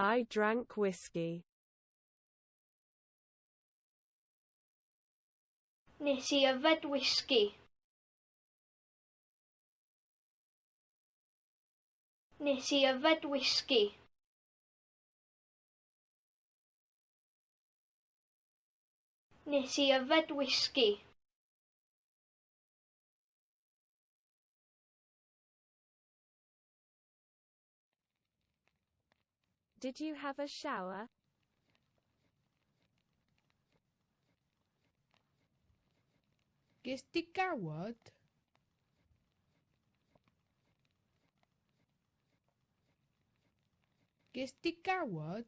I drank whiskey. Nes i yfed wisgi. Nes i yfed wisgi. Nes i yfed wisgi. Did you have a shower? Ges di gawod? Ges di gawod?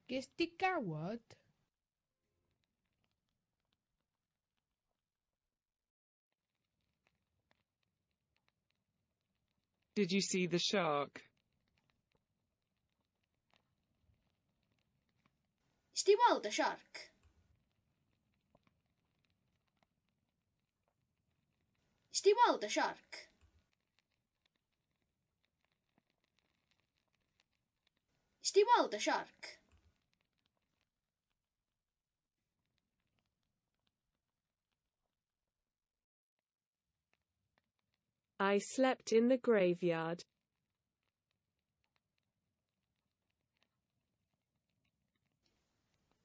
Ges di gawod? Did you see the shark? Nes di weld y siarc? Nes di weld y siarc? Nes di weld y siarc? I slept in the graveyard.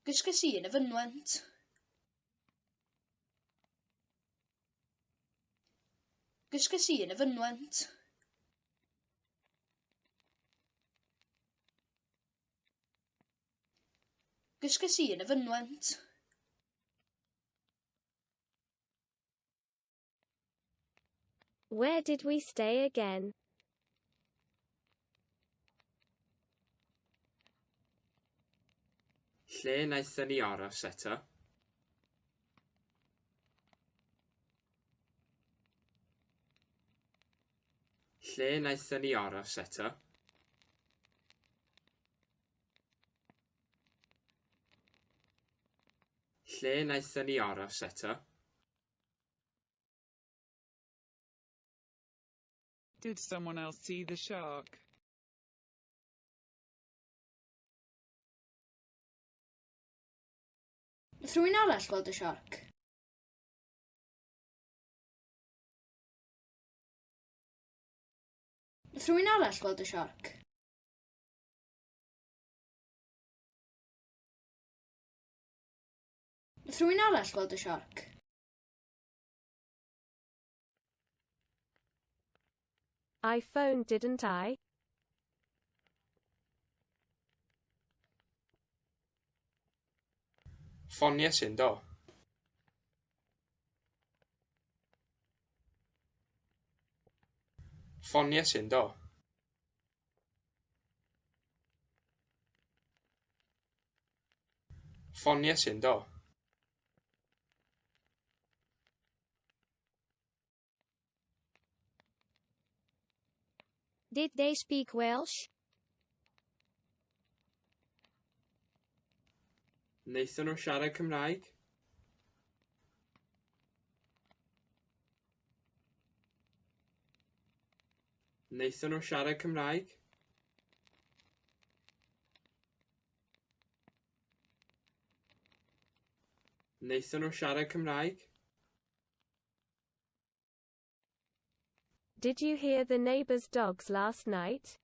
Gysges i yn y fynwent. Gysges i yn y fynwent. Gysges i yn y fynwent. Where did we stay again? Lle wnaethon ni aros eto? Lle wnaethon ni aros eto? Lle wnaethon ni aros eto? Did someone else see the shark? Nath rhywun arall weld y siarc? Nath rhywun arall weld y siarc? Nath rhywun arall weld y siarc? I phoned, didn't I? Ffoniais i, do? Ffoniais i, do? Ffoniais i, do? Did they speak Welsh? Wnaethon nhw siarad Cymraeg? Wnaethon nhw siarad Cymraeg? Wnaethon nhw siarad Cymraeg? Did you hear the neighbor's dogs last night?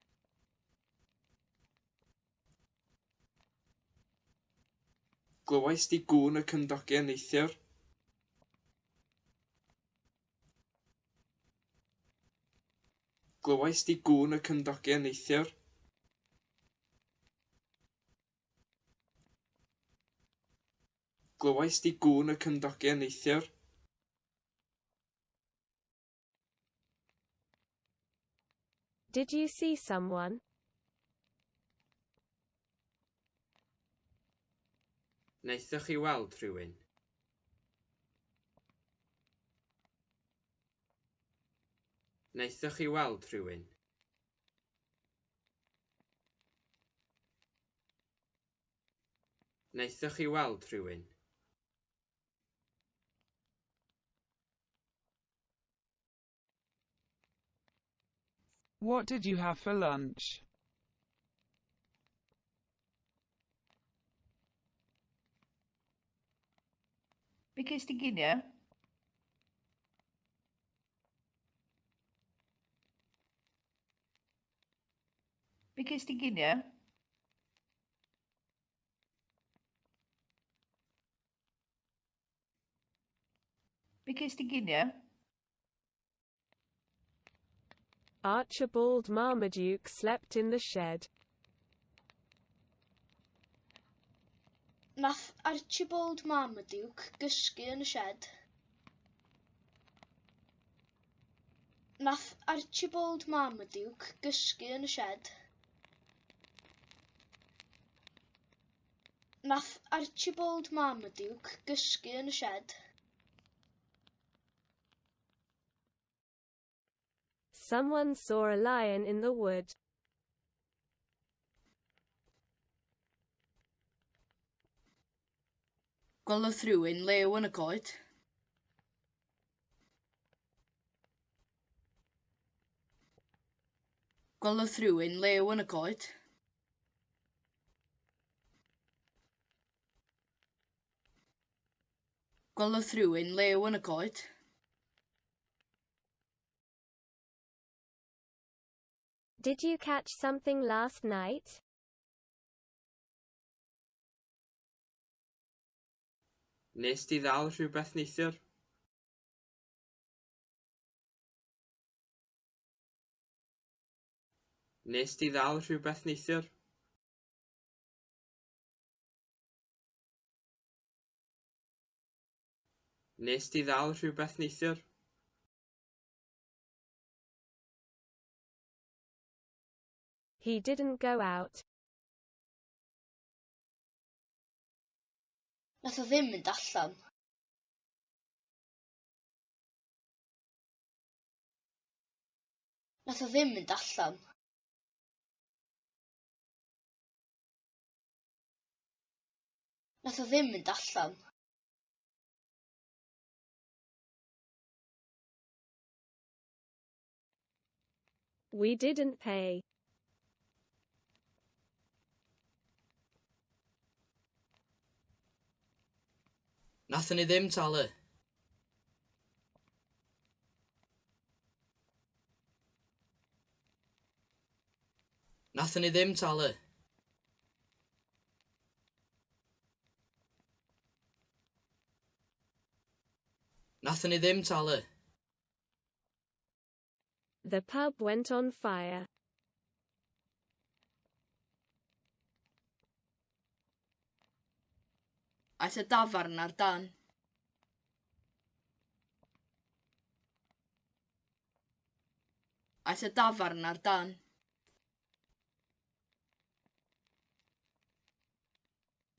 Glywais di gŵn y cymdogion neithiwr? Glywais di gŵn y cymdogion neithiwr? Glywais di gŵn y cymdogion neithiwr? Did you see someone? Wnaethoch chi weld rhywun? Wnaethoch chi weld rhywun? Wnaethoch chi weld rhywun? What did you have for lunch? Be ges ti ginio? Be ges ti ginio? Be ges ti ginio? Archibald Marmaduke slept in the shed. Nath Archibald Marmaduke gysgu yn y shed. Nath Archibald Marmaduke gysgu yn y shed. Nath Archibald Marmaduke gysgu yn y shed. Someone saw a lion in the wood. Gwelodd rhywun lew yn y coed. Gwelodd rhywun lew yn y coed. Gwelodd rhywun lew yn y coed. Did you catch something last night? Nes di ddal rhywbeth neithiwr? Nes di ddal rhywbeth neithiwr? Nes di ddal rhywbeth neithiwr? He didn't go out. Nath o ddim mynd allan. Nath o ddim mynd allan. Nath o ddim mynd allan. We didn't pay. Nathon ni ddim talu. Nathon ni ddim talu. Nathon ni ddim talu. The pub went on fire. Aeth y dafarn ar dân. Aeth y dafarn ar dân.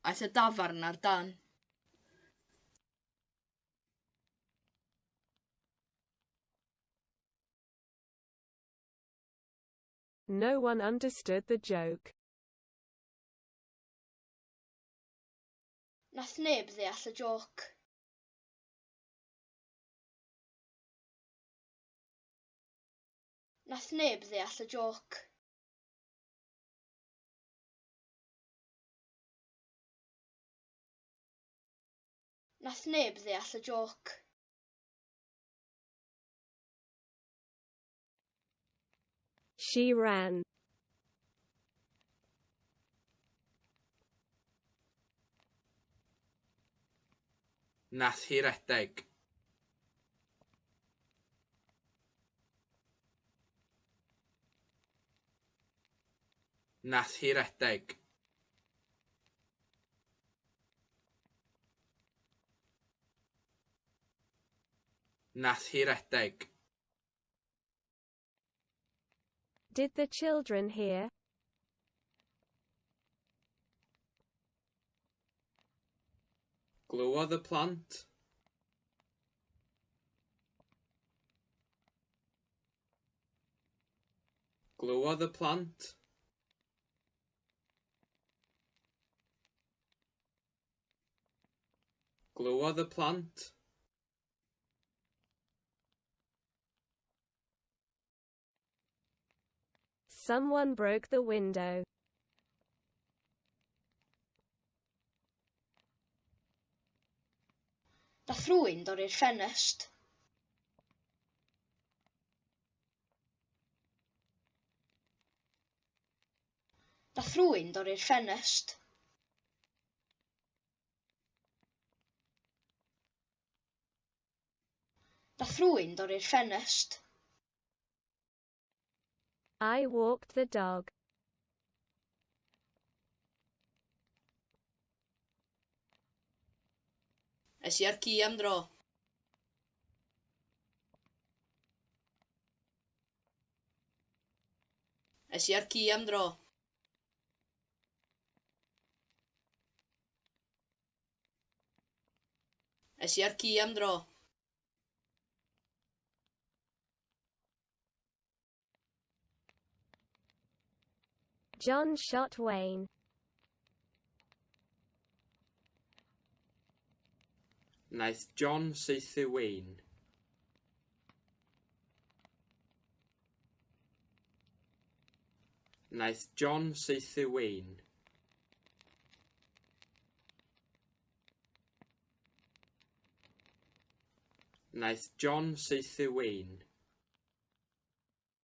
Aeth y dafarn ar dân. No one understood the joke. Nath neb ddeall y jôc. Nath neb ddeall y jôc. Nath neb ddeall y jôc. She ran. Nath hi redeg. Nath hi redeg. Nath hi redeg. Did the children hear? Glywodd y plant? Glywodd y plant? Glywodd y plant? Someone broke the window. Nath rhywun dorri'r ffenest. Nath rhywun dorri'r ffenest. Nath rhywun dorri'r ffenest. I walked the dog. Es i â'r ci am dro. Es i â'r ci am dro. Es i â'r ci am dro. John shot Wayne. Wnaeth John saethu Wayne. Wnaeth John saethu Wayne. Wnaeth John saethu Wayne.